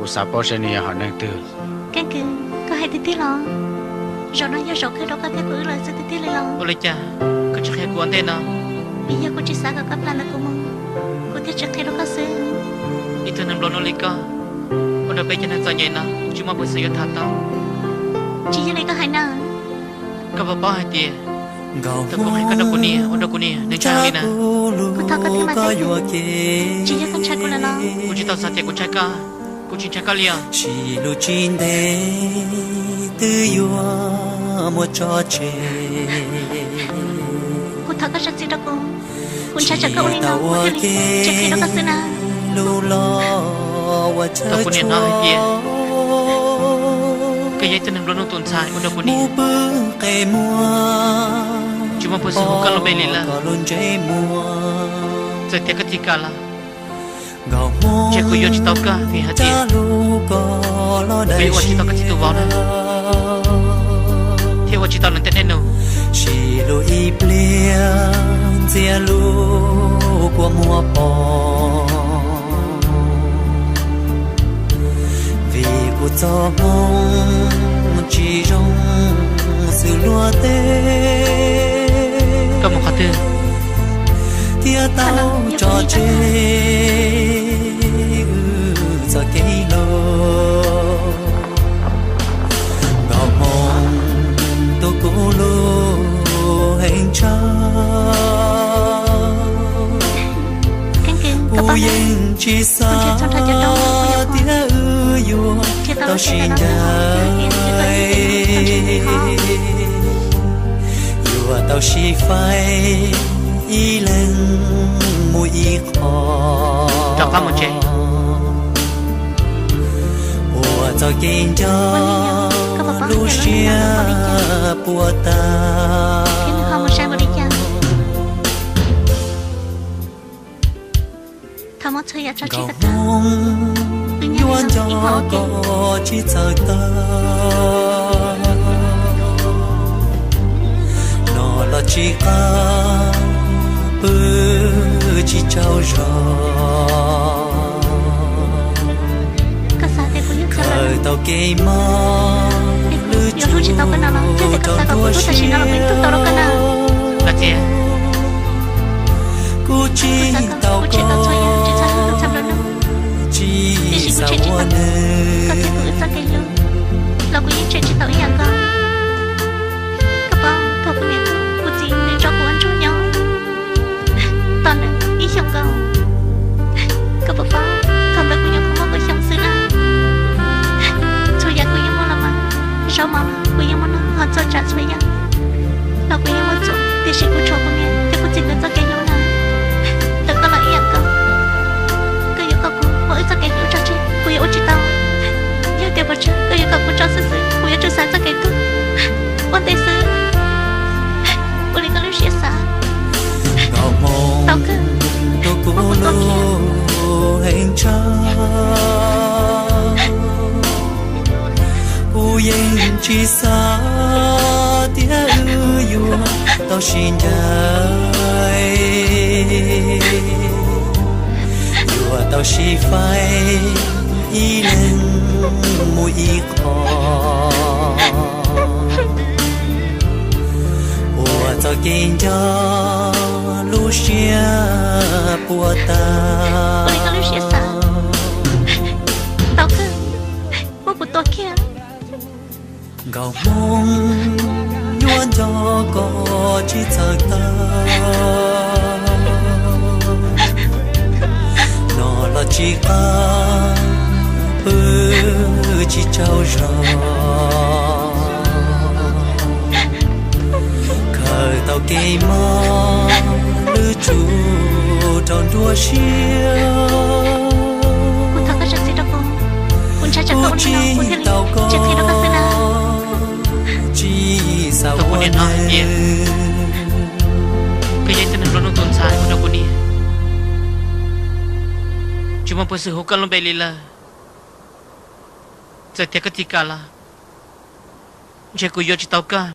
Xav paub seb nws yog hom neeg twg. Keeb kwm, koj hais tiag tiag los? Zaum no yog zaum kawg rau koj thiab kuv wb lawm xwb tiag tiag li los? Ua li cas koj tsis qhia kuv ua ntej no? Vim yog kuv tsis xav kom koj plam ntawm kuv mus, kuv thiaj tsis qhia rau koj xwb. Ib tug neeg nplua nuj li koj, ua rau peb cov neeg txom nyem no tsis muaj peev xwm yuav tham tau. Tsis yog li koj hais na. Koj puas paub hais tias thaum kuv qhia koj rau kuv niam, ua rau kuv niam nws ntshai heev li na. Kuv thov koj thiab mas Keeb kwm, tsis yog koj ntshai kuv lawm los? Kuv tsis tau xav tias kuv ntshai koj, kuv tsis ntshai koj li os. Sim lub tsis ntev twb yuav muaj tso tseg. Kuv thov koj zam txim rau kuv, kuv ntshai tsam koj ua li no kuv thiaj li tsis qhia rau koj xwb na. Thaum kuv niam hnov hais tias koj yog ib tug neeg nplua nuj tus ntxhais ua rau kuv niam tsis muaj peev xwm hu koj lub npe li lawm. Txawm tias koj tsis kam los, ntshe kuv yuav tsis tau koj vim hais tias kuv yuav ua tsis tau koj txiv tus vauv na, thiab ua tsis tau nws tej dej num. Sim lub ib pliag ntxias lub kua muag pom, vim kuv txoj hmoo tsis zoo xws luag teb, thiab tau tso tseg wb txoj kev hlub. Nkauj Hmoo, tus kuv hlub heev tshaj, kuv yeej tsis xav tias wb yuav tau sib ncaim, yuav tau sib faib ib leeg mus ib qho. Ua txoj kev nco lub siab puas tag. Nkauj Hmoo, yuav nco koj tsis txawj tag, no los tsis qab pw tsis tsaug zog. Khaws tau kev mob lwj tsuj rau nruab siab. Kuv tsis tau koj, tsis xav ua neeg, los kuv yeej tshem tsis tau ib yam nkaus. Koj paub, thaum kuv niam tuag, kuv txiv nws tso kuv ua ntsuag nyob tom ntawd ib xyoos nkaus. Koj puas paub, thaum ntawd kuv nyuam qhuav muaj kaum xyoo xwb na. Txhua yam kuv yeej muaj los mas, zaub mov los kuv yeej muaj noj, ho txhua tsav txhua yam los kuv yeej muaj txhua, tiam sis kuv tshuav kuv niam thiab kuv txiv nkawd txoj kev hlub na. Thaum koj los ib yam nkaus, koj yuav kom kuv muab wb txoj kev hlub tso tseg, kuv yuav ua tsis tau. Yog tias pes tsawg koj yuav kom kuv tso xwb xwb, kuv yuav tsum xav txoj kev tuag ua ntej xwb. Ua li koj lub siab xav. Nkauj Hmoo, tus kuv hlub heev tshaj, kuv yeej tsis xav tias wb yuav tau sib ncaim, yuav tau sib faib ib leeg mus ib qho. Ua txoj kev nco lub siab puas tag. Nkauj Hmoo, yuav nco koj tsis txawj tag, no los tsis qab pw tsis tsaug zog. Khaws tau kev mob lwj tsuj rau nruab siab. Kuv tsis tau koj, tsis xav ua neeg, koj yog ib tug neeg nplua nuj tus ntxhais ua rau kuv niam tsis muaj peev xwm hu koj lub npe li lawm. Txawm tias koj tsis kam los, ntshe kuv yuav tsis tau koj.